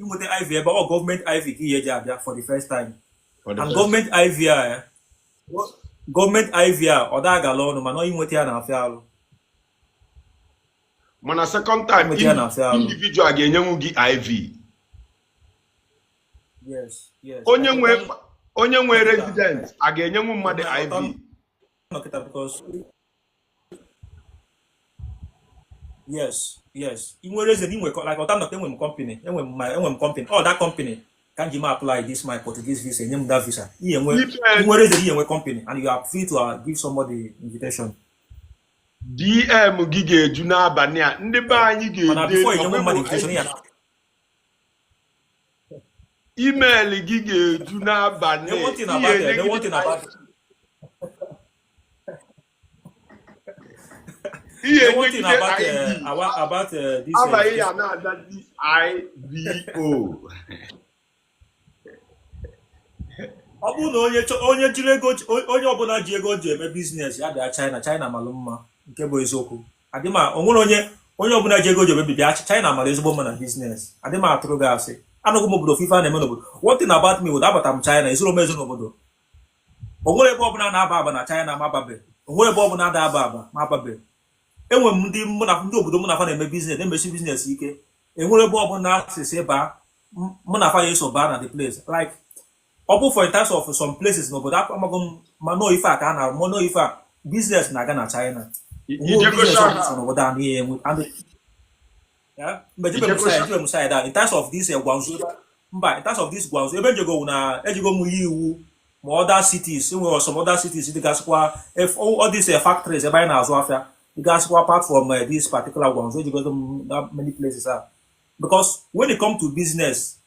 Inweta IV ebe ọ gọọmenti IV ka ihe eji abịa for the first time. For the And first. gọọmenti IV a, gọọmenti IV a, ọ da agala ọnụ, mana inweta ya na-afịa alụ. Mana second time, Inweta ya na-afịa alụ. individual ga-enyenwu gị IV. Yes. Onye Like, nwe onye nwe Ọta- resident a ga-enyenwu mmadụ IV? Nọkịta, because yes, ị nwere eze, inwe like ọta nọkịta, enwe m company, enwe m company. Oh, that company ka m ji m apply this my Portuguese visa, enye m that visa. Ihe enwe Ife ị nwere eze, ihe enwe company and you are free to give somebody invitation. DM gị ga-eju n'abalị a, ndị be anyị Mana ga-ede before enye ọkwa mmadụ ịbụ invitation ya na email gị ga-eju n'abalị. The one thing Ihe about the one enyegide thing about ihe the one thing enyegide about IV about this abalị this ya na-azazi IVO. Ọ bụrụ na onye onye jiri ego, onye ọbụla ji ego ji eme business ya bịa China. China malụ mma, nke bụ eziokwu. Adị ma o nwere onye ọbụla ji ego ji eme, bịa China, mara ezigbo mma na business. Adị m atụrụ gị asị, anụghị m obodo ofufe a na-eme n'obodo. One thing about me, obodo abata m China, ezoro m ezo n'obodo. O nwere ebe ọbụla na-aba aba na China ma ababe. O nwere ebe ọbụla na-aba aba ma ababe. Enwe m ndị mụ na ndị obodo mụ na fa na-eme business, na-emesi business ike. Enwere ebe ọbụla sisi baa, mụ na fa ya eso baa na the place. Like ọ bụ for in terms of some places n'obodo, amaghị m ma nọọ ife a ka a na ma nọọ ife a business na-aga na China. Onwe Ijego business ọbụla Shanghai? so n'obodo a n'ihe enwe and yeah, mgbe ejebe m Ijego side Shanghai? ejebe m side a in terms of this Guangzhou, mba, in terms of this Guangzhou ebe njego na ejigo m yi iwu ma other cities, enwere some other cities dịgasịkwa if all these factories ebe anyị na-azụ afịa dịgasịkwa apart from this particular Guangzhou, ejigo m that many places a, because when it come to business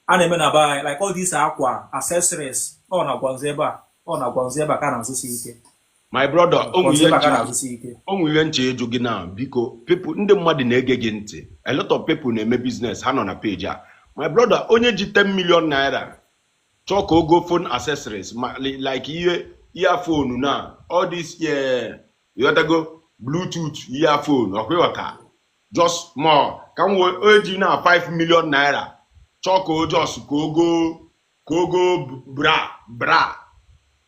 a na-eme na be anyị, like all these akwa, accessories, ọ na Guangzhou ebe a, ọ na Guangzhou ebe a ka a na-azụsi ike. My brother, o nwere Guangzhou ihe ebe a ka a nche na-azụsi ike. O nwere ihe nche ịjụ gị na, biko, people, ndị mmadụ na-ege gị ntị, a lot of people na-eme business, ha nọ na page a. My brother, onye ji 10 million naira chọọ ka o go phone accessories, ma like ihe earphone na all this, ịghọtago, Bluetooth earphone, ọkwa ịghọta, just more ka m wee o ji na 5 million naira chọọ ka o just ka o go bra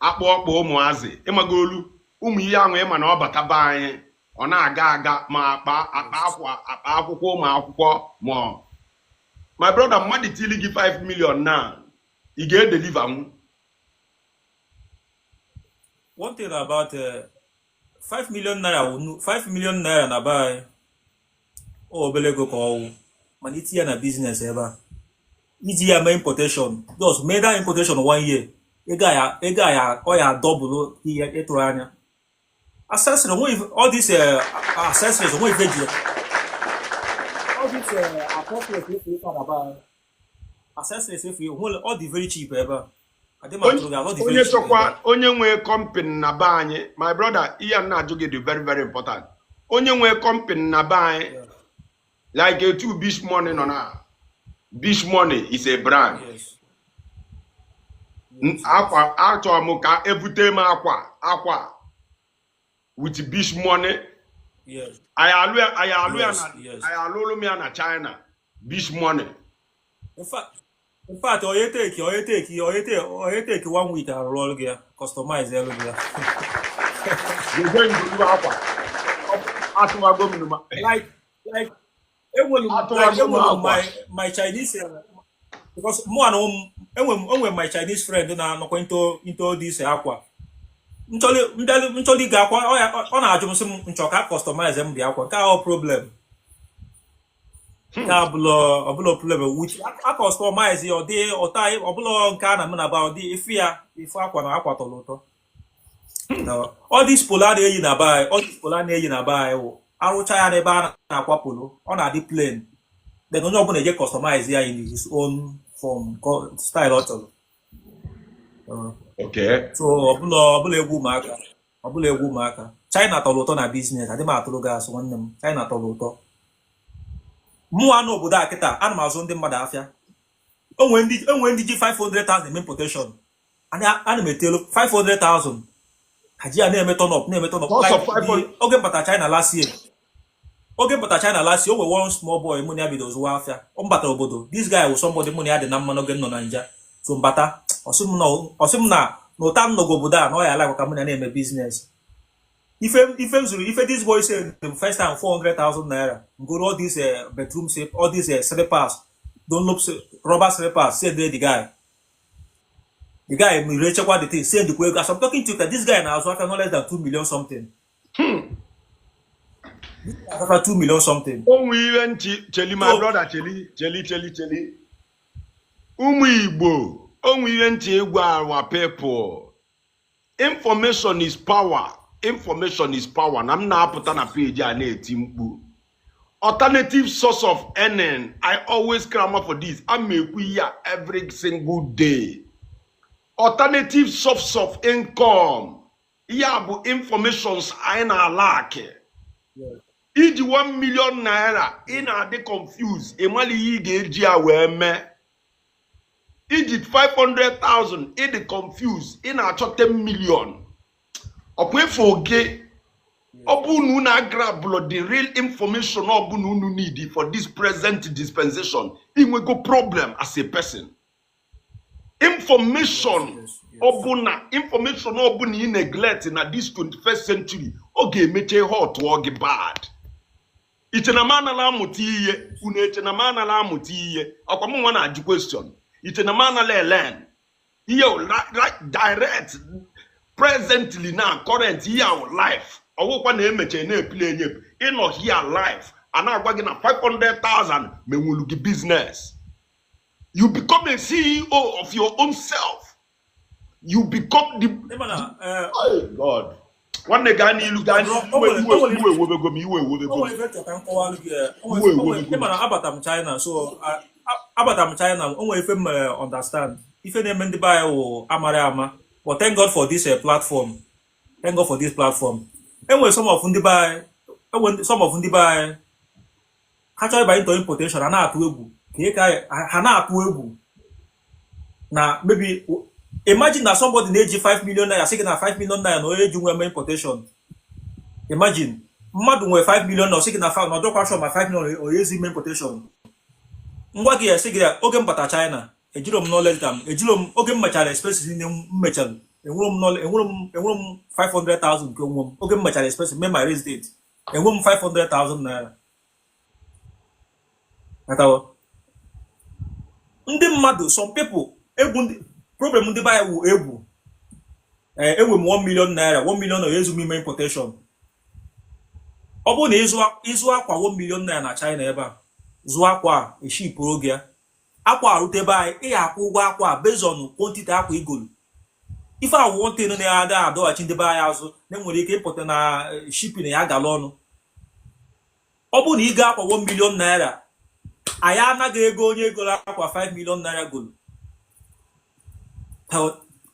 akpụ ọkpụ ụmụazị, ịmagolu ụmụ ihe ahụ, ịma na ọ bata be anyị, ọ na-aga aga, ma akpa akwa, akpa akwụkwọ ụmụ akwụkwọ. Ma my brother, mmadụ tili gị 5 million na ị ga-edeliver nwu? One thing about 5 million naira wụ 5 million naira na be anyị, ọ obere ego ka ọwụ, mana itinye ya na business ebe a, iji ya mee importation, just mee that importation one year, ego a ya ọ ya double ihe ịtụrụ anya. Accessory onwe all these accessories onwe ife ji all these accessories efu ife na be anyị, accessories efu onwe, ọ dị very cheap ebe a. Adị m atụrụ gị, ọ dị Onye very cheap ebe chọkwa a. Onye nwe company na be anyị, my brother, ihe a m na-ajụ gị dị very very important. Onye nwe company na be anyị, like etu Beach Money nọ na, Beach Money is a brand. Akwa achọrọ m ka ebute m akwa with Beach Money. Anyị alụ ya, anyị alụ ya na anyị alụlụ m ya na China, Beach Money. In fact, onye take one week arụrụ ọrụ gị ya, customize elu gị ya. Jeje ngolu akwa, atụwago m Like enwere m like Atụwago m enwere m akwa. my Chinese, because mụ na m enwe m my Chinese friend na-anọkwa into this akwa. Nchọli mbịalụ nchọli ịga akwa, ọ na-ajụ m sị m nchọ ka customize m dị akwa nke ahụ. Problem nke abụlọ ọbụla problem which a customize ya, ọ dị ụtọ ọbụla nke a na-eme na ba, ọ dị ife ya ife akwa na akwa tọrọ ụtọ. No. All this polo a na-eyi na be anyị, all this polo a na-eyi na be anyị wụ arụcha ya n'ebe a na-akwa polo, ọ na-adị plain, then onye ọbụla eje customize ya in his own form, style ọ chọrọ. So ọbụla egwu ụmụaka, ọbụla egwu ụmụaka. China tọrọ ụtọ na business. Adị m atụrụ gị asụ, nwanne m, China tọrọ ụtọ. Mụnwa n'obodo a kịta, ana m azụ ndị mmadụ afịa. Onwe ndị ji 500,000 eme importation. Ana m etelu 500,000, ha ji ya na-eme turn up, na-eme turn up. Cost Like of 500 oge m bata China last year. Oge m bata China last year, o nwere one small boy mụ na ya bido zụwa afịa. Ọ m batara obodo, this guy wụ somebody mụ na ya dị na mma n'oge m nọ na Naija. So mbata, ọsị m na ụta m nọgo obodo a na ọ ya alakwa ka mụ na ya na-eme business. Ife m zuru, ife this boy said the first time, 400,000 naira, ngoro all these bedroom slip, all these slippers, Dunlop rubber slippers, send the guy. The guy rechekwa the thing, send the ego. As I'm talking to you, this guy na-azụ afịa no less than 2 million something. Afịa 2 million something. Ụmụ ihe nchi cheli, my So brother, cheli, cheli, cheli, cheli. Ụmụ Igbo, onwe ihe ntị egwu our people. Information is power. Information is power. Na m na-apụta na page a na-eti mkpu. Alternative source of earning. I always clamor for this. A m ekwu ya every single day. Alternative source of income. Ya bụ informations anyị na-alaki. Iji 1 million naira, ị na-adị confused, ị mara ihe ị ga-eji ya wee mee. Iji 500,000, ị dị confused, ị na-achọ 10 million. Ọkwa ịfụ gị, ọ bụ na unu agrabụlụ the real information ọ bụ na unu need for this present dispensation, inwego problem as a person. Information ọbụla, information ọbụla ị neglect na this 21st century, ọ ga-emecha ihe ọtụọ gị bad. Iche na m anala amụta ihe? Unu eche na m anala amụta ihe? Ọkwa m nwa na-ajụ question. Iche na m anala elen ihe direct presently na current ihe ahụ life ọwụkwa na emecha na-epili enye ịnọ here life a na-agwa gị na 500,000 menwulu gị business. You become a CEO of your own self. You become the Ịma na Oh God, nwanne, gaa n'ilu, gaa n'ilu. O Iwe nwere iwe o nwere iwe ewebego m, iwe o ewebego m. nwere ife chọrọ ka m kọwalụ gị, o Iwe nwere o nwere ewebego m. ịma na abata m China, so abata m China, o nwere ife m mere understand ife na-eme ndị be anyị wụ amara ama. But thank God for this platform. Thank God for this platform. Enwere some of ndị be anyị, enwere some of ndị be anyị, ha chọrọ ịbanye into importation, ha na-atụ egwu ka ị ka ha na-atụ egwu na maybe, imagine na somebody na-eji 5 million naira, sị gị na 5 million naira na onye ji nwe eme importation. Imagine mmadụ nwere 5 million na ọ sị gị na 5 na ọdọkwa sure ma 5 million onye ezi ime importation. Ngwa gị ya sị gị ya, oge m bata China, ejiro m knowledge tam, ejiro m oge m mechara expenses niile m mechara, enwero m knowledge, enwero m 500,000 nke onwe m. Oge m mechara expenses mee my raise date, enwe m 500,000 naira. Ghọtawo? Ndị mmadụ, some people, egwu ndị problem ndị be anyị wụ egwu. Ee, enwe m 1 million naira, 1 million na ezu m ime importation. Ọ bụrụ na ịzụ akwa 1 million naira na China ebe a, zụọ akwa a, eshipụrụ gị ya, akwa arute ebe anyị, ị ga-akwụ ụgwọ akwa a based on quantity akwa igolu. Ife awụ one thing na-ada adọghachi ndị be anyị azụ na enwere ike ịpụta na shipping ya gala ọnụ. Ọ bụrụ na ị ga akwa 1 million naira, anyị anaghị ego onye goro akwa 5 million naira golu.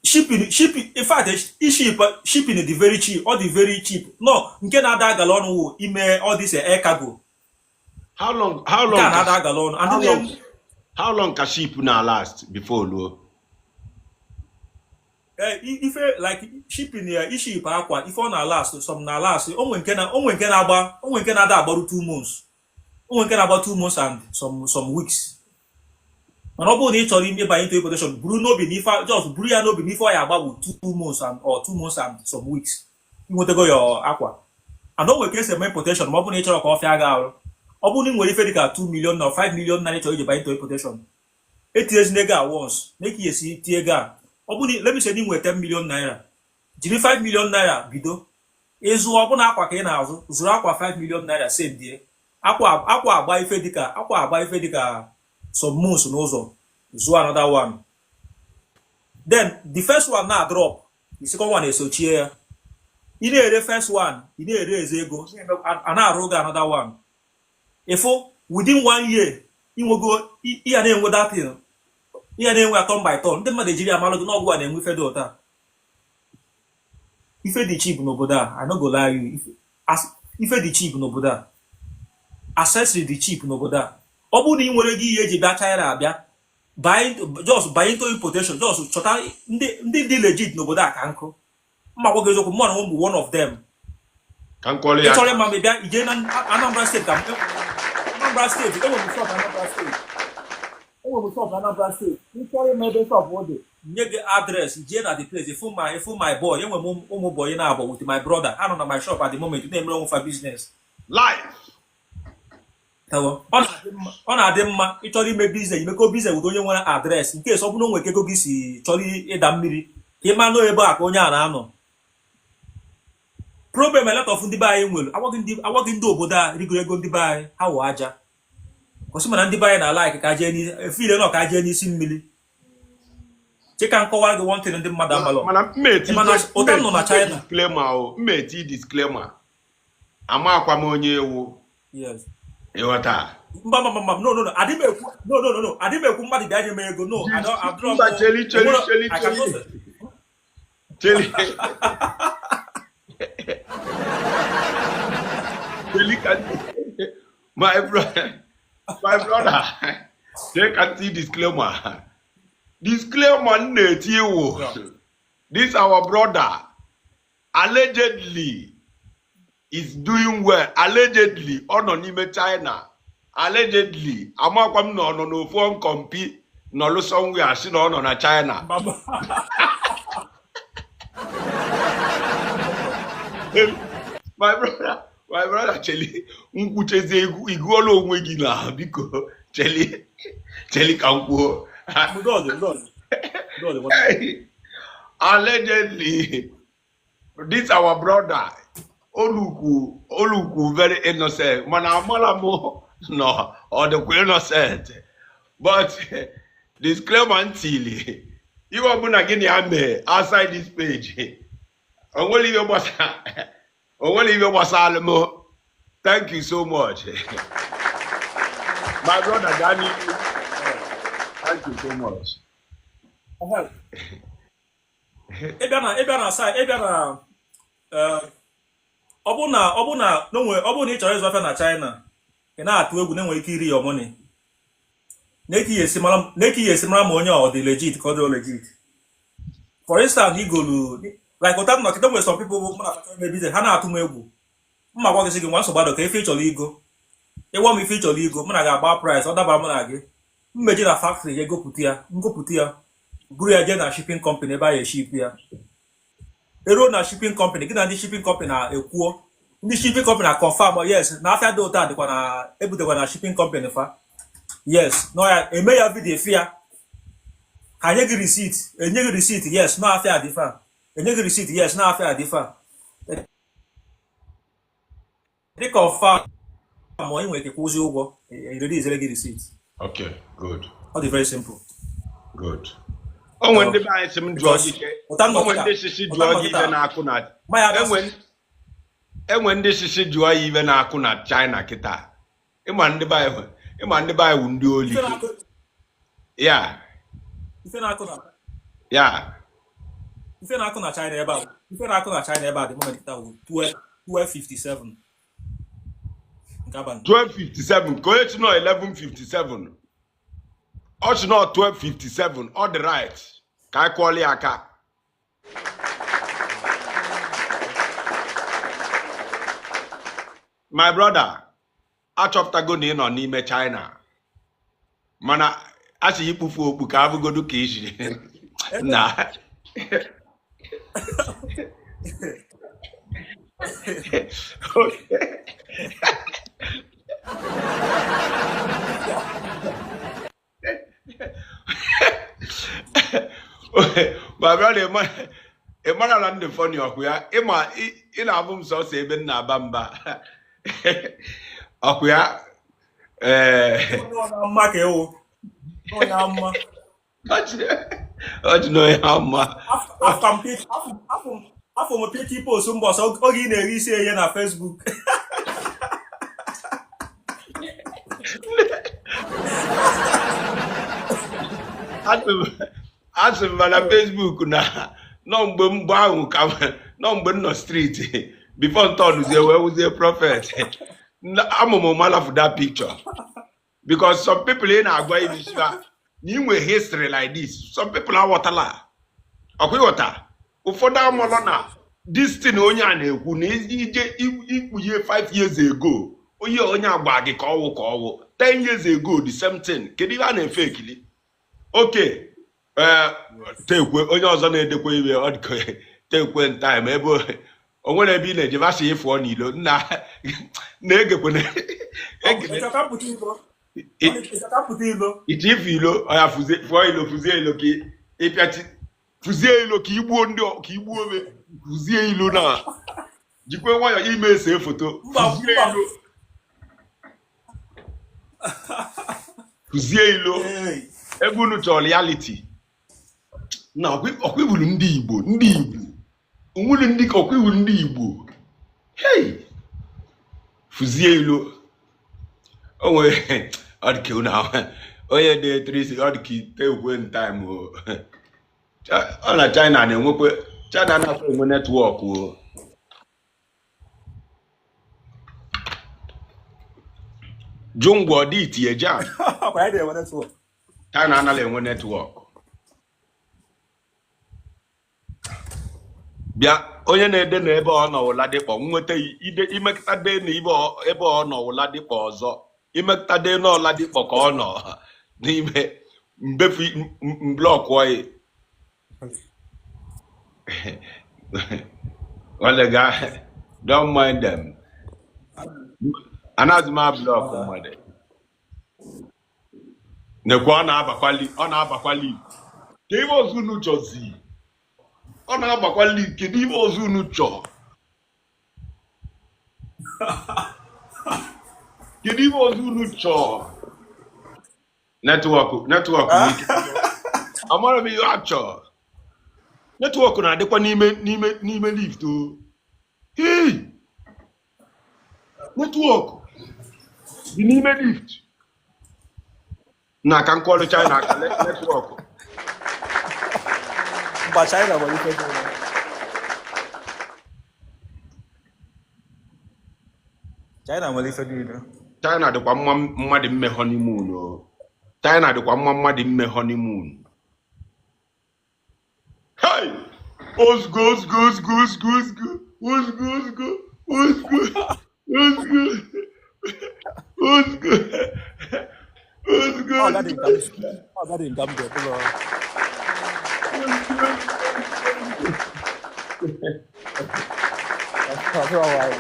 Shipping, in fact, iship shipping dị very cheap. Ọ dị very cheap. No, nke na-ada agala ọnụ wụ ime all this air cargo. How Nke long a na-ada ka agala ọnụ and how ndị long how long ka ship na last before luo? Ife like shipping ya, iship akwa, ife ọ na-last, some na last, o nwe nke na-agba, o nwe nke na-ada agbaru 2 months, o nwe nke na-agba 2 months and some weeks. Mana ọ bụrụ na ị chọrọ ime ịbanye into importation, buru n'obi na ife, just buru ya n'obi na ife ọ ya agba bụ 2 months and or 2 months and some weeks, inwetago ya akwa. And o nwere ka esi eme importation. Ma ọ bụrụ na ị chọrọ ka ọ fịa gị arụ, ọ bụrụ na ị nwere ife dịka 2 million na 5 million naira ị chọrọ iji banye into importation, etinyezina ego a once na ka esi tie ego a. Ọ bụrụ na, let me say na ị nwere 10 million naira, jiri 5 million naira bido ịzụ. Ọ bụna akwa ka ị na-azụ, zụrụ akwa 5 million naira, sendie akwa. Akwa agba ife dịka akwa agba ife dịka some months n'ụzọ, zụọ another one. Then the first one na drop, the second one esochie ya. Ị na-ere first one, ị na-ere eze ego, a na-arụ gị another one. Ịfụ within one year, inwego ihe na-enwe datin, ihe na-enwe turn by turn. Ndị mmadụ ejiri amalụ gị n'ọgwụ a na-enwe ife dị ụta. Ife dị cheap n'obodo a, I no go lie you. Ife dị cheap n'obodo a, accessory dị cheap n'obodo a. Ọ bụrụ na ị nwere gị ihe eji bịa China, abịa buy, just buy into importation. Just chọta ndị dị legit n'obodo a ka nkụ. Mma gwa gị eziokwu, mụ na onwe m bụ one of them. Ka m kụọrọ Ị ya chọrọ aka. ịma m, ị bịa ije na Anambra State, ka Anambra State, enwere m shop Anambra State, enwere m shop Anambra State. Ị chọrọ ịma ebe shop dị, nye gị address, jee na the place, ịfụ my boy. Enwere m ụmụ boy na-abụ with my brother, ha nọ na my shop at the moment na-emere onwe fa business. Live. Hello. Ọ na-adị mma ịchọrọ ime business, imekọ business with onye nwere address, nke ọ bụrụ na o nwere ka ego gị si chọrọ ịda mmiri, ka ị ma nọ ebe a ka onye a na-anọ. Problem a lot of ndị be anyị nwere, agwaghị ndị obodo a rigoro ego ndị be anyị ha wụ aja kwụsị, mana ndị be anyị na like ka jee efile nọ ka jee n'isi mmiri. Chika, nkọwara gị one thing ndị mmadụ amalọ. Mana mmeti Ị ma na ụta m nọ na China. Disclaimer o, mmeti disclaimer, amakwa m onye ewu. Yes. Ịghọta? Mba, mba, mba, no, no, no, adị m ekwu, no, no, no, no, adị m ekwu mmadụ bịa nye m ego. No, I don't, adịrọ m. Mba, cheli, cheli, cheli, I cannot cheli. Cheli, cheli, ka my brother take ka ntị disclaimer. Disclaimer m na-eti iwu, this our brother allegedly is doing well, allegedly ọ nọ n'ime China, allegedly amakwa m na ọ nọ n'ofu nkọmpi nọlụ somewhere sị na ọ nọ na China. Mba, mba. My brother, cheli, nkwuchezie iguola onwe gị na biko cheli, cheli ka m kwuo. God, God, God, what? Allegedly this our brother olukwu very innocent, mana amala m nọ ọ dịkwa innocent, but disclaimer ntili, ihe ọbụla gị na ya mee outside this page, onwere ihe gbasara, onwere ihe gbasara m. Thank you so much, my brother. Gaa n'ihu. Thank you so much. Ịbịa na side, ịbịa na ọ bụ na n'onwe, ọ bụ na ị chọrọ ịzụ afịa na China, ị na-atụ egwu na enwere ike iri your money, na-eke ihe esi mara ma onye ọ dị legit ka ọ dị legit. For instance, igolu like ụta m nọkịta, nwere some people bụ mụ na achọ ime business, ha na-atụ m egwu. Mma gwa gị, sị gị, nwa nsogbu adọ, ka ife ị chọrọ igo, ịgwa m ife ị chọrọ igo, mụ na ga-agba price, ọ daba mụ na gị, mmeji na factory ya egopụta ya, ngopụta ya, buru ya jee na shipping company ebe a ya eship ya. Eruo na shipping company, gị na ndị shipping company na-ekwuo, ndị shipping company na confirm, yes, na afịa dị ụtọ a dịkwa na ebutekwa na shipping company fa, yes, nọ ya eme ya video fi ya, ha nye gị receipt, enye gị receipt, yes, nọ afịa dị fa, enye gị receipt, yes, nọ afịa dị fa, dị confirm, ma ị nwere ike kwụzi ụgwọ, erere gị receipt. Okay, good. Ọ dị very simple. Good. O nwere ndị be anyị sị m jụọ gị Ụta o nwere ndị sisi jụọ gị ibe na-akụ na Maya. Enwe ndị sisi jụọ ya ibe na-akụ na China kịta. Ịma ndị be anyị wụ ndị oli. Ife na-akụ Ya. Ife na-akụ na Ya. Ife na-akụ na China ebe a, ife na-akụ na China ebe a, the moment kịta wụ 12 12:57 nke abalị. 12:57 ka onye chi nọ, 11:57 ọ chi nọ, 12:57 ọ dị right, ka anyị kụọla ya aka. My brother, achọpụtago na ị nọ n'ime China, mana a sị ikpufu okpu ka abụgodu ka isi na. Okay. My brother, ị mara na ndị funny ọkụ ya, ịma ị na-abụ m sọsọ ebe m na-aba mba ọkụ ya, ee. Ọ na mma ka ịwụ, ọ na mma. Ọ dị na onye mma. Afọ m afọ m picture post mbọsị oge ị na-eri isi eye na Facebook. Asị m na Facebook na nọ mgbe ahụ ka nọ mgbe m nọ street before ntọnụzie wee wụzie prophet. Amụmụ mala for that picture, because some people ị na-agwa ibi na inwe history like this, some people aghọtala ọkwa ịghọta ụfọdụ amalọ na This thing onye a na-ekwu na ije ikpughe 5 years ago, onye onye agba gị ka ọwụ ka ọwụ 10 years ago, the same thing. Kedu ihe a na-efe ekili? Okay, ee, tekwe onye ọzọ na-edekwa iwe ọ dịka tekwe time ebe o nwere ebe ị na-eje vasị ịfụọ n'ilo nna na-egekwe egene. Ịchọ ka m pụta ilo? Ịchọ ka m pụta ilo? Iche ife ilo ọya fụzie, fụọ ilo, fụzie ilo ka ịpịachi, fụzie ilo ka igbuo ndị ka igbuo ome, fụzie ilo na jikwe nwayọ ime ese foto. Mba. Fụzie Mba. ilo, fụzie ilo. Hey. Ebe unu chọrọ reality na ọkwa iwuru ndị Igbo, ndị Igbo onwere ndị ka ọkwa iwuru ndị Igbo. Hey, fụzie ilo. O nwere ọ dị ka unu onye dị trisi ọ dị ka ite ekwe time o. Ọ na China na-enwekwe, China na-afọ enwe network o. Jụ ngwa ọ dị itinye jam. Ọkwa ya na-enwe network. China anaghị enwe network. Bịa, onye na-ede na ebe ọ nọ wụla dịkpọ nweta ide imekọta de na ibe ebe ọ nọ wụla dịkpọ ọzọ imekọta de na ọla dịkpọ ka ọ nọ n'ime mbefu block oyi nwanne ga. Don't mind them, anaghịzi m a-block mmadụ. Nekwa ọ na-abakwali, ọ na-abakwali. Ka ibe ọzọ unu chọzi, ọ na-agbakwali. Kedu ibe ọzọ unu chọọ? Kedu ibe ọzọ unu chọọ? Network, network n'ike. Amara m ihe a chọọ. Network na-adịkwa n'ime lift o. Hey, network dị n'ime lift na ka nkọlụ China aka network. Mba, China nwere ife dị mma. China nwere ife niile. China dịkwa mma mmadụ mme honeymoon o. China dịkwa mma mmadụ mme honeymoon. Hey, ozgo ozgo ozgo ozgo ozgo ozgo ozgo ozgo ozgo ozgo ozgo. Ọ gadị nka m, ọ gadị nka m dị ọbụla. Ọ bụrụ nwanyị.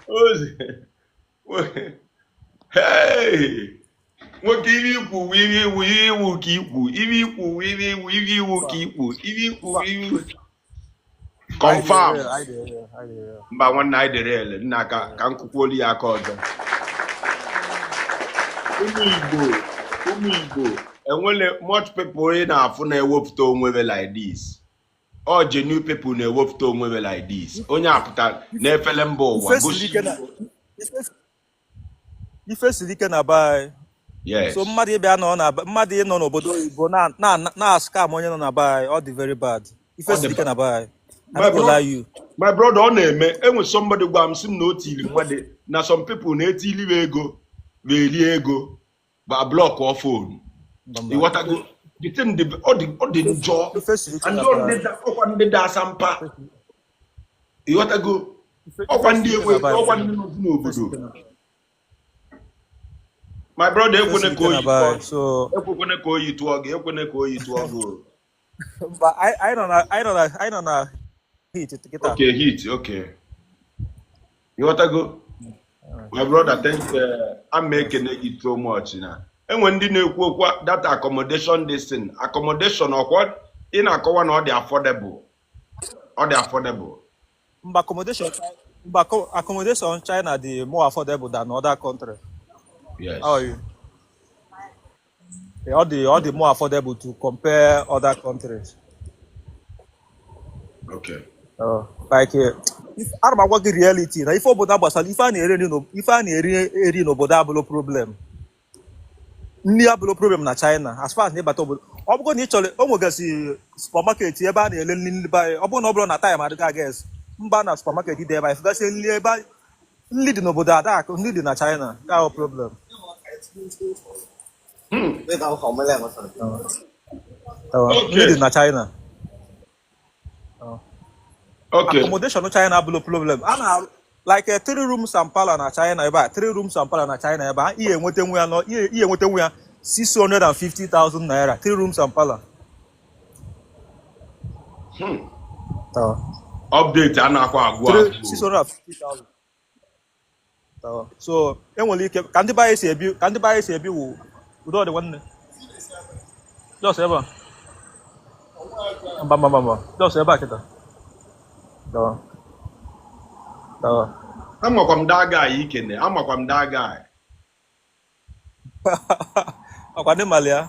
Ozi. Hey! Nwoke, ibe ikwu wu ibe iwu, ibe iwu ka ikwu, ibe ikwu wu ibe iwu, ibe iwu ka ikwu, ibe ikwu wu ibe iwu. Confirm. Anyị dị real, anyị dị real. Mba nwanne, anyị dere ele nna ka ka m kwukwuolu ya aka ọzọ. Ụmụ Igbo, ụmụ Igbo, enwele much people ị na-afụ na-ewepụta onwe like this. Ọ genuine people na-ewepụta onwe like this. Onye apụta na-efele mba ụwa Ife siri gosi ike na ife siri ike na be anyị. So mmadụ ịbịa nọ na mmadụ ịnọ n'obodo oyibo na na na scam onye nọ na be anyị, ọ dị very bad. Ife Ọ dị siri ike na be anyị. I My no go bro- lie you. My brother, ọ na-eme. Enwe somebody gwa m sị m na o tiri mmadụ na some people na-etili m ego na-eri ego ba block ọ phone. Ịghọtago? The thing dị, ọ dị njọ. Ife siri ike And na ọ be ndị anyị. ọkwa ndị da asampa. Ịghọtago? Ọkwa ndị enwe, ọkwa ndị nọzi n'obodo. My brother, Ife ekwene siri ka ike na oyi be tụọ anyị. So ekwekwana ka oyi tụọ gị, ekwene ka oyi tụọ gị o. Mba, anyị nọ na heat kịta. Okay, heat, okay. Ịghọtago? My brother, thank you. Ama ekene gị so much na enwe ndị na-ekwu okwu data accommodation, this thing accommodation, ọkwa ị na-akọwa na ọ dị affordable, ọ dị affordable. Mba, accommodation, mba, accommodation China dị more affordable than other country. Yes. How are you? Yeah, ọ dị more affordable to compare other countries. Like ana m agwa gị reality na ife obodo gbasara ife a na-eri eri ife a na-eri eri n'obodo abụrụ problem. Nri abụrụ problem na China as far as na ịbata obodo. Ọ bụrụ na ị chọrọ, o nwegasị supermarket ebe a na-ele nri ndị be anyị. Ọ bụrụ na ọ bụrụ na time adịghị aga mba na supermarket dị ebe anyị fụgasị nri ebe nri dị n'obodo adakụ, nri dị na China ka ahụ problem. Okay. Nri dị na China. Okay. Accommodation China abụlụ problem. A na like three rooms and parlor na China ebe a, three rooms and parlor na China ebe a, ihe enweta nwe ya nọ, ihe enweta nwe ya 650,000 naira, three rooms and parlor. Update a na-akwa agwụ Three agwụ. 650,000. So enwere ike ka ndị be anyị si ebi, ka ndị be anyị si ebi wụ udo dị nwanne. Just ebe a. Mba mba mba mba. Just ebe a kịta. Tawa. Tawa. Amakwa m that guy ikene, amakwa m that guy. Ọkwa ndị Mali ya.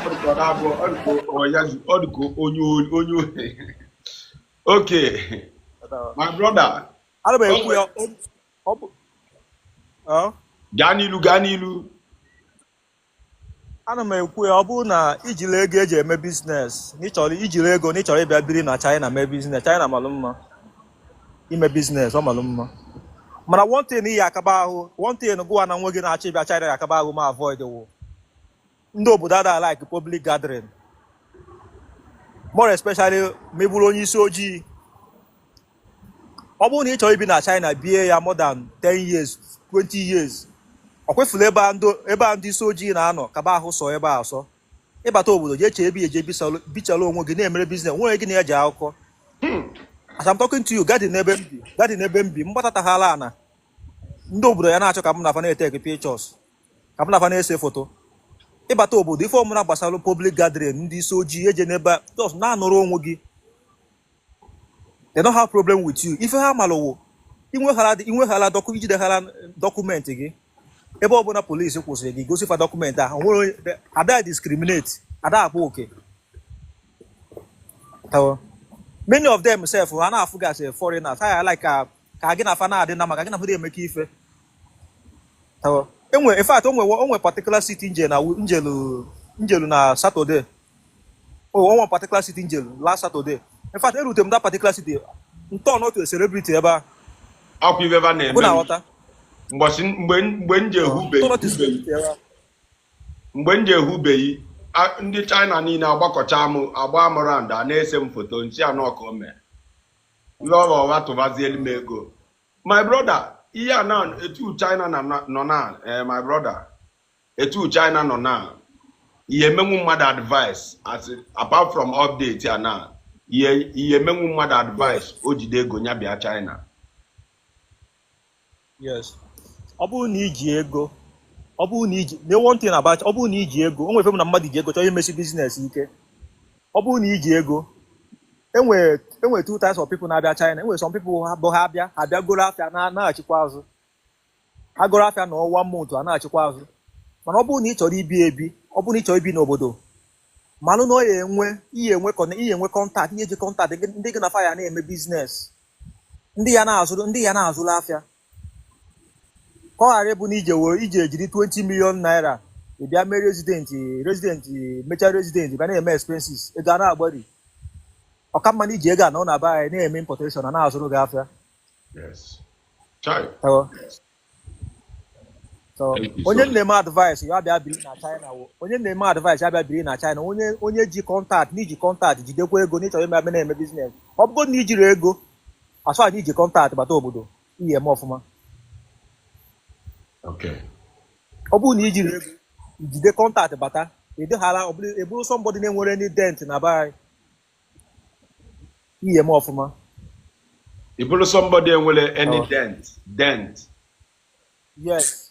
Ọ dịka ọ na-abụ- ọ dịka ọ ya zu- ọ dịka onye. Okay, my brother. Ana m ekwu ya ọ bụ ọ? Gaa n'ilu, gaa n'ilu. Ana m ekwu ya, ọ bụrụ na ijiri ego eji eme business, na ịchọrọ ijiri ego na ịchọrọ ịbịa biri na China mee business, China malụ mma ime business, ọ malụ mma. Mana one thing iyi akaba ahụ, one thing gụwa na nwa gị na-achọ ịbịa China ya akaba ahụ ma avoid wụ ndị obodo ada like public gathering, more especially ma ị bụrụ onye isi ojii. Ọ bụrụ na ị chọrọ ibi na China bie ya more than 10 years, 20 years, ọ kwefuru ebe a ndị ebe a ndị isi ojii na-anọ, kaba ahụ sọ ebe a asọ. Ịbata obodo, jee chee ebe eje bichalụ onwe gị na-emere business, nwere gị na-eji akụkọ. As I'm talking to you, garden ebe m bi, garden ebe m bi, mgbatataghala ana ndị obodo ya na-achọ ka m na-afa na-eteke pictures, ka m na-afa na-ese foto. Ịbata obodo, ife ọmụna gbasara public gathering, ndị isi ojii eje n'ebe a, just na-anọrọ onwe gị. They don't have problem with you. Ife ha malụwo inweghala docu ijideghala document gị, ebe ọbụla polisi kwụsịrị gị, gosi fa document ahụ, nwere onye ada discriminate, ada akpa oke. Tawa. Many of them sef ha na-afụ gasị foreigners, ha ya like ka gị na fa na-adị na maka gị na fa na-emekọ ife. Tawa. Enwe, in fact, onwe particular city nje na njelu na Saturday. Oh, onwe particular city njelu last Saturday. In fact, erute m that particular city, ntọ not to a celebrity ebe a. Akwa ife ebe a na-eme Bụ na m. ghọta. Mbọchị mgbe m ji ehube Ntọ not to celebrity ebe a. Mgbe m ji ehubeghị, ndị China niile agbakọcha m, agba m round, a na-ese m foto nsị anọ ka o mee ihe ọrụ ọwa tụbazielu m ego. My brother, ihe a na etu China na nọ na my brother, etu China nọ na ihe emenwu mmadụ advice as apart from update ya na ihe emenwu mmadụ advice o jide ego ya bịa China? Yes. Ọ bụrụ na iji ego, ọ bụrụ na iji, the one thing about, ọ bụrụ na iji ego, o nwere ife na mmadụ ji ego chọrọ imesi business ike. Ọ bụrụ na iji ego, enwere two types of people na-abịa China. Enwere some people ha bụ ha bịa goro afịa na na-achịkwa azụ. Ha goro afịa na ọnwa month a na-achịkwa azụ. Mana ọ bụrụ na ị chọrọ ibi ebi, ọ bụrụ na ị chọrọ ibi n'obodo, malụ na ọ ya enwe ihe enwe contact, ihe eji contact ndị gị na fa ya na-eme business, ndị ya na-azụrụ afịa, ka ọ ghara ịbụ na ije were ije ejiri 20 million naira ị bịa mee resident, mechaa resident, bịa na-eme expenses, ego a na-agbari. Ọka mma na iji ego a na ọ na-aba anyị na-eme importation na na-azụrụ gị afịa. Yes. Chai. So, Thank you so onye much. na-eme advice ya bịa biri na China wụ onye na-eme advice ya bịa biri na China, onye ji contact, na iji contact jidekwa ego na ịchọrọ ime ebe na-eme business. Ọ bụgo na ijiri ego asụ anyị iji contact bata obodo, ihe eme ọfụma. Ọ bụrụ na ijiri ego jide contact bata, ịdịghara ọ bụrụ eburu somebody na-enwere any dent na be anyị, ihe eme ọfụma. Ị bụrụ somebody enwere any Oh. dent? Yes.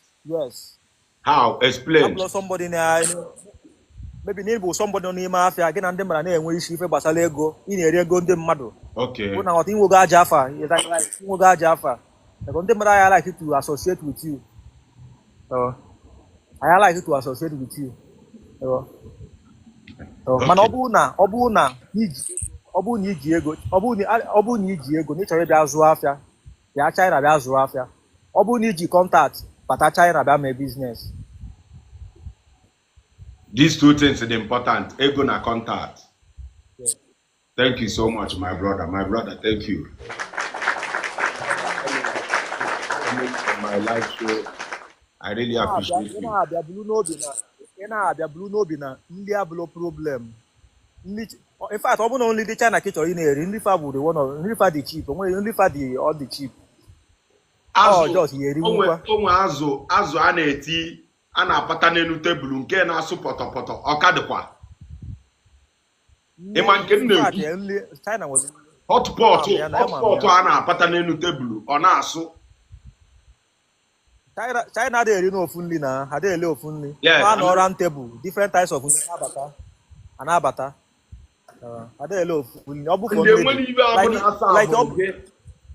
How? Explain. Abụrụ somebody na maybe na ịbụ somebody nọ n'ime afịa, gị na ndị mmadụ na-enwe isi ife gbasara ego, ị na-eri ego ndị mmadụ. Bụ na nghọta inwego aja afa, like, inwego aja afa. Like, ndị mmadụ anyị like to associate with you. I like to associate with you. Mana ọ bụrụ na iji ego, ọ bụrụ na iji ego na ị chọrọ ịbịa zụọ afịa, bịa China bịa zụọ afịa. Ọ bụrụ na iji contact bata China bịa mee business. These two things are important, ego na contact. Yeah. Thank you so much, my brother. My brother, thank you. On my live show, I really appreciate Ị you. na-abịa buru n'obi na ị na-abịa buru n'obi na nri abụlụ problem. Nri. In fact, ọ bụrụ na nri ndị China ka ị chọrọ ị na-eri, nri fa bụ the one of nri fa dị cheap. Onwe nri fa dị, ọ dị cheap. Ọ Azụ just ya onwe erinwukwa. Onwe azụ a na-eti, a na-apata n'elu tebụl nke na-asụ pọtọpọtọ, ọka dịkwa. Ịma nke m In fact, na-ekwu? Nri China nwere Hot pot. Ama m ya na Hot ama m pot ya. a na-apata n'elu tebụl, ọ na-asụ. China adịghị eri n'ofu nri, na ha adịghị ele ofu nri. Yes. Ha nọ round table, different types of nri na-abata, a na-abata. Adịghị ele ofu nri, ọ bụ Ndị nri enwere dị ibe ọbụla like asa like ọ abụ gị,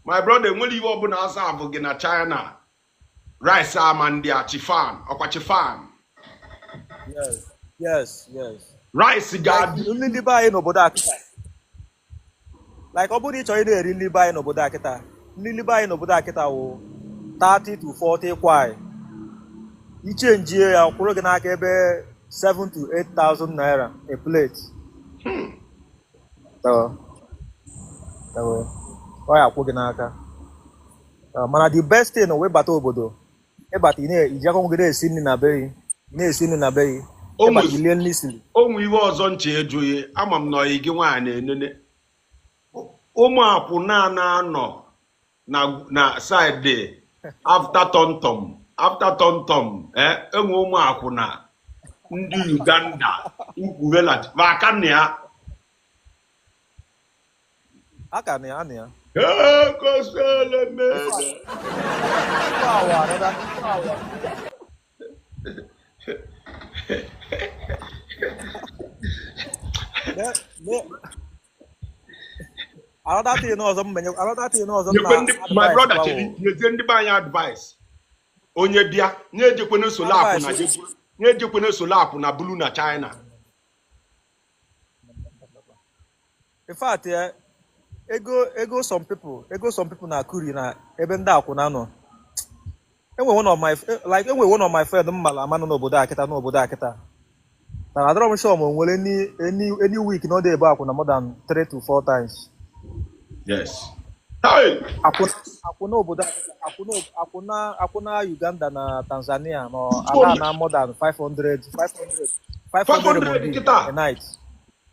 my brother, enwere ibe ọbụla asa abụ gị na China, rice ama ndị a, chifan, ọkwa chifan. Yes. Rice Like ga-adị. Nri ndị be anyị n'obodo a kịta, like ọ bụrụ na ị chọrọ ị na-eri nri be anyị n'obodo a kịta, nri ndị be anyị n'obodo a kịta wụ 30 to 40 kwai. Ichenjie ya, kwụrụ gị n'aka ebe 7 to 8,000 naira a plate. Tawa. Tawa. Ọ ya akwụ gị n'aka. Mana the best thing wee bata obodo, ịbata, ị na-iji aka gị na-esi nri na be gị, ị na-esi nri na be gị. O ịbata, ilie nri siri. Onwe iwe ọzọ nche ejụghị, ama m na ọyị gị nwaanyị na-enene ụmụ akwụna na-anọ na side after TomTom, after TomTom, enwe ụmụ akwụna ndị Uganda ukwuhela aka na ya. Aka na ya, na ya. Ekoselemede. Ife awa, ife awa. Another thing ọzọ m menye, another thing ọzọ m Nyekwe ndị my na-advice brother kwa chere wụ nyezie ndị be anyị advice. Onye bịa nye ejekwana solo akwụna. Advice. Nye ejekwana solo akwụna bulu na China. In fact, ego some people na-akụri na ebe ndị akwụna nọ. Enwe one of my like enwe one of my friend m mara ama nọ n'obodo a kịta. Na adọrọ m sure ma o nwere any week na ọ dị ebe akwụna more than 3 to 4 times. Yes, hey! Akwụna obodo a kịta, akwụna Uganda na Tanzania nọ ada na more than 500 500 500 500 MB kịta. a night.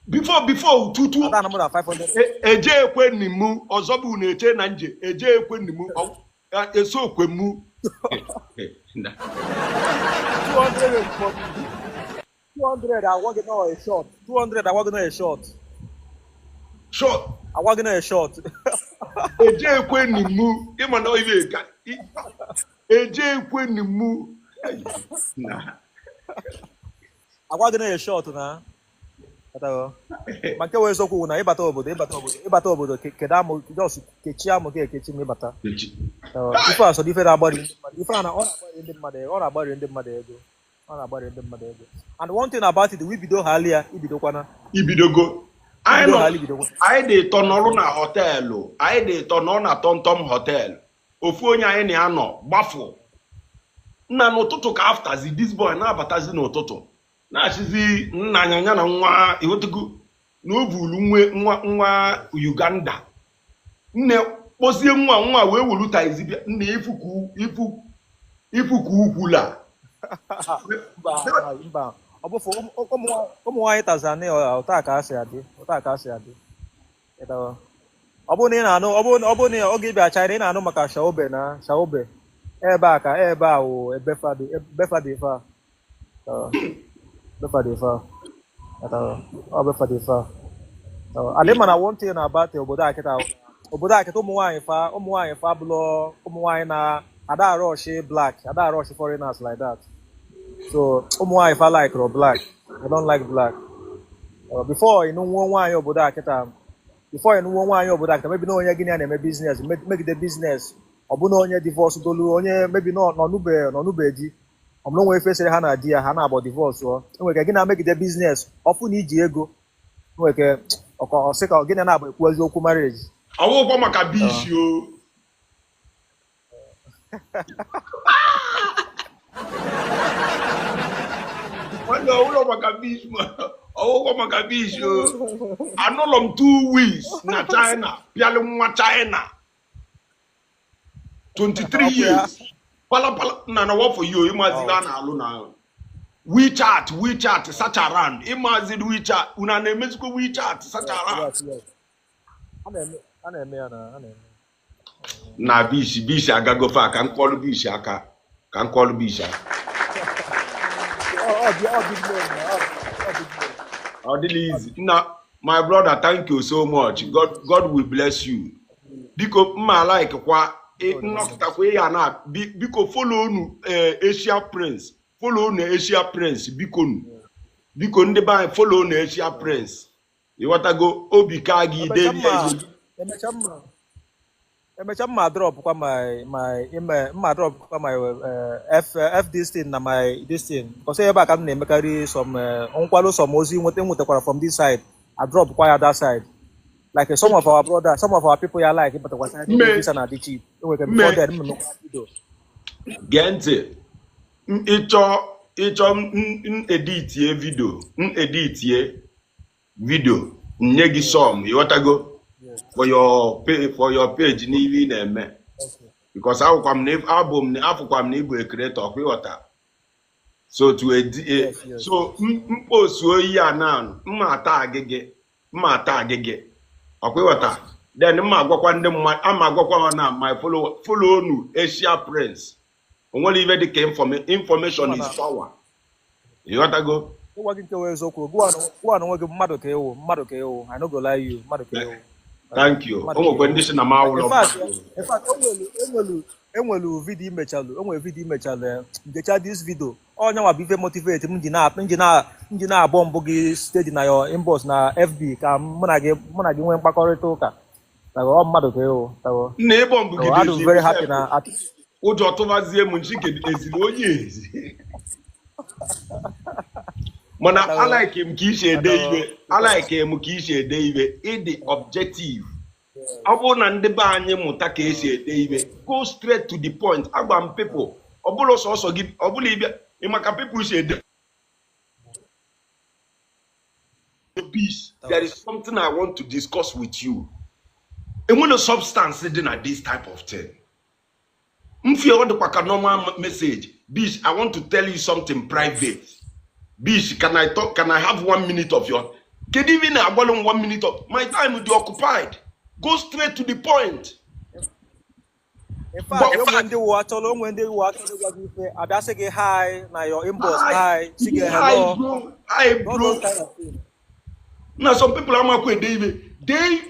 Before tutu Ada na more than 500. Eje ekwe nimu ọzọ bụ na eche na nje eje ekwe nimu eso okwe mu. 200 MB, 200 agwa gị nọ a short, 200 agwa gị nọ a short. Short. Agwa gị nọ a short. Eje ekwe nimu, ịma na ibe ka eje ekwe nimu na. Agwa gị nọ a short na. Ghọtago? Ma nke wee eziokwu wụ na ịbata obodo, kedu amụ, just kechie amụ gị ekechi ma ịbata. Ife a so ife na-agbari ndị mmadụ, ife a na ọ na-agbari ndị mmadụ, ọ na-agbari ndị mmadụ ego, ọ na-agbari ndị mmadụ ego. And one thing about it, we bido ha ya ibidokwana. Ibidogo anyị ibido nọ ha ibidokwa. Anyị dị ịtọ nọrụ na họteelụ, anyị dị ịtọ nọ na TomTom họteelụ. Ofu onye anyị na-anọ gbafụ nna n'ụtụtụ ka aftazi this boy na-abatazi n'ụtụtụ, na-achịzi nna anya ya na nwa ihotugu na o buru nwa Uganda. Nne kpọzie nwa nwa wee welu taizi bịa, nna, ifu ifu ka ukwula. Mba, ọ bụfụ ụmụ nwaanyị Tanzania, ụta ka asị adị, ụta ka asị adị. Ịtawa. Ọ bụrụ na ị na-anụ, ọ bụrụ na oge ịbịa China, ị na-anụ maka Shaobe na Shaobe, ebe a ka ebe a wụ ebe fadị, ebe fadị ife a. Ịtawa. Ebe fadị ife a. Ịtawa. Ọ ebe fadị ife a. Ịtawa. Adị mana one thing about obodo a kịta wụ na obodo a kịta, ụmụ nwaanyị fa bụlọ ụmụ nwaanyị na ada arọshi black, ada arọshi foreigners like that. So ụmụ nwaanyị fa like ro black, they don't like black. Before ịnụ nwa nwaanyị obodo a kịta, before ịnụ nwa nwaanyị obodo a kịta, maybe na onye gịnị ya na-eme business, megide business, ọ bụ na onye divorce dolu onye, maybe na nọ nube di, ọ bụrụ onwe efesịrị ha na di ya, ha na-agbọ divorce, ọ enwere ike gị na megide business, ọfụ na iji ego, enwere ike ọkọ ọsị ka gịnị na-agba ekwu eziokwu marriage. Ọwụkwọ maka bishi o. Nwanne, ọwụlọ maka bishi, ọwụkwọ maka bishi o. Anụlọ m 2 weeks na China, pịalụ nwa China 23 Ọkụ ya. years, palapala nna na wọfọ yi o, ịmazi ihe a na-alụ na WeChat, WeChat search around. Ịmaziri WeChat, unu a na-emezikwa WeChat search around? Yes. A na-eme ya na a na-eme. Na bishi bishi agagofe a, ka m kọlụ bishi aka, ka m kọlụ bishi aka. Ọ big name na ọ big name. Ọ dịla easy. Nna, my brother, thank you so much. God will bless you. Biko, mma like kwa nnọkọtakwa ya na biko follow unu Asia Prince, follow unu Asia Prince, biko nu, biko ndị be anyị, follow unu Asia Prince. Ịghọtago? Obi ka gị Emecha ide. mma, emecha mma drop kwa my email, mma drop kwa my f f this thing na my this thing, because ebe a ka m na-emekarị some nkwado, some ozi nweta nwetakwara from this side, I drop kwa ya that side, like some of our brothers, some of our people ya like ịbatakwa side. Visa na adị cheap, enwere Mme. before then m emekwa video. Gee ntị. Ịchọ m editie video, m editie video nye gị some, ịghọtago? For your page n'ihe ị na-eme, because ahụkwa m na abụ m na afụkwa m na ịbụ a creator, ọkwa ịghọta? So to edi Yes. So m postuo ihe a na mma tag gị, mma tag gị, ọkwa ịghọta? Then mma agwakwa ndị mmadụ, ama agwakwa ha na my follow, follow unu Asia Prince. O nwere ife dị ka information is power, ịghọtago? Ịgwa gị nke wee eziokwu, gụwa na onwe gị, mmadụ ka ịwụ, mmadụ ka ịwụ. I no go lie you, mmadụ ka ịwụ. Thank you. Mmadụ O nwekwa ka ndị ịwụ. si na m awụlọ. In fact, enwelu video imechalụ, enwere video imechalụ, ngecha this video, onye nwa bụ ife motivate m ji na-abọ mbụ gị steady na your inbox na FB ka mụ na gị nwee mkpakọrịta ụka. Tago, ọ mmadụ ka ịwụ, tago. Nna, ịbọ mbụ. So adụ very happy na at Ụjọ tụbazie m nchi ka eziri onye ezi, mana alike m ka isi ede ibe, alike m ka isi ede ibe, ịdị objective. Ọ bụrụ na ndị be anyị mụta ka esi ede ibe, go straight to the point. Agba m people, ọ bụrụ sọsọ gị, ọ bụla ịbịa ịmaka people si ede peace. There is something I want to discuss with you. Enwere substance dị na this type of thing mfie, ọ dịkwa ka normal message. Bish, I want to tell you something private. Bish, can I talk? Can I have 1 minute of your, kedu ife ị na-agbalụ m? 1 minute of my time dị occupied. Go straight to the point. In fact, onwe ndị wụ achọrọ ịgwa gị ife, abịa sị gị hi na your inbox, hi, sị gị Hi hello. bro, hi All bro. those kind of things. Na some people amakwa ede ibe dee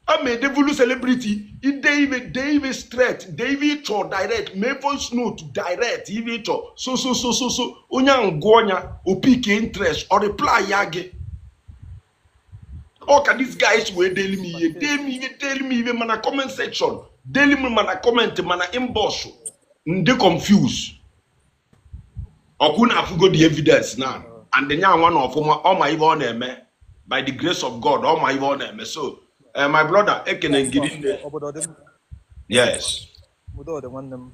ama edevulu celebrity ide ibe, dee ibe straight, dee ibe ịchọ direct, mee voice note direct ibe ịchọ. So so so so so onye ahụ gụọ ya, o pick interest, ọ reply ya gị. Ọ ka this guy si wee deeli m ihe, dee m ihe, deeli m ihe, mana comment section, deeli m, mana comment, mana inbox, ndị confuse. Ọkwụ na afụgo the evidence now, and nya nwa na ọfụma, ọ ma ihe ọ na-eme. By the grace of God, ọ ma ihe ọ na-eme. So my brother, ekene ngiri nne. Obodo dị mma. Yes. Udo dị, nwanne m.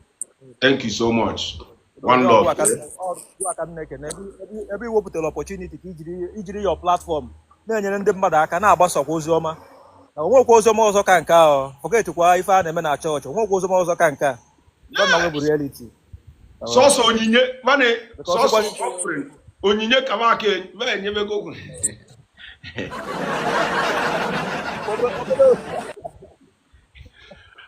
Thank you so much. One love. Ọgụ aka m na-ekene ebe ị wepụtara opportunity ka ijiri your platform na-enyere ndị mmadụ aka, na-agbasakwa ozi ọma, na onwekwa ozi ọma ọzọ ka nke a. Forgetkwa ife a na-eme na chọọchị, onwekwa ozi ọma ọzọ ka nke a. Gwa na bụ reality. Sọsọ onyinye mana Because sọsọ offering, onyinye ka m aka enyebego.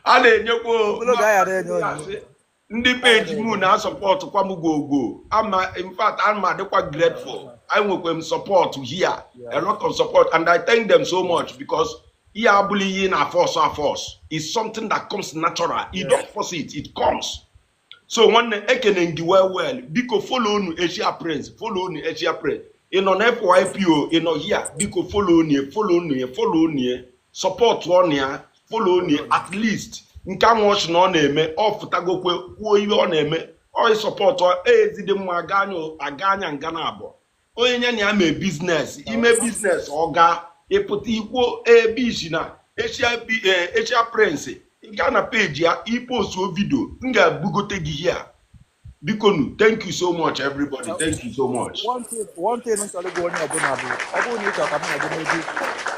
A na-enyekwa. Obere oge anyị ghara enye onyinye. Ndị peji m na-asupport kwa m gwogwo ama. In fact, ama adịkwa grateful. I nwekwa m support here, a lot of support, and I thank them so much, because ihe abụla ihe na force a force is something that comes natural. You don't force it, it comes. So nwanne, ekene gị well well. Biko follow unu Asia Prince, follow unu Asia Prince. Ị nọ na FYPO, ị nọ here, biko follow unu, follow unu, follow unu, support ọnụ ya, follow unu. At least nke anwụ ọchị na ọ na-eme, ọ fụtagokwe kwuo ihe ọ na-eme, ọ support ezide mma aga anya, aga anya nga na abụọ. Onye nye na ya mee business, ime business, ọ ga ịpụta ikwuo ebe isi na Asia Asia Prince. Ị gaa na peji ya, ipostuo video, m ga-ebugote gị here. Biko nu, thank you so much, everybody. Thank you so much. One thing m chọrọ ịgwa onye ọbụla bụ, ọ bụrụ na ị chọrọ ka m na gị mee ọ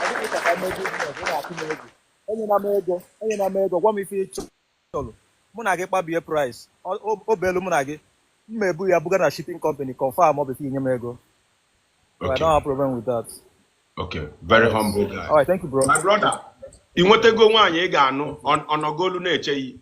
bụrụ na ị chọrọ ka m mee business, ị na-atụ m egwu, enyela m ego, enyela m ego. Gwa m ife ị chọrọ, mụ na gị kpabie price, o belu mụ na gị. M ebu ya buga na shipping company, confirm ọ before inye m ego. So I don't have problem with that. Okay, very Yes. humble guy. All right, thank you, bro. My brother, ị nwetago nwaanyị ị ga-anụ? Ọnọgolu na-eche yi.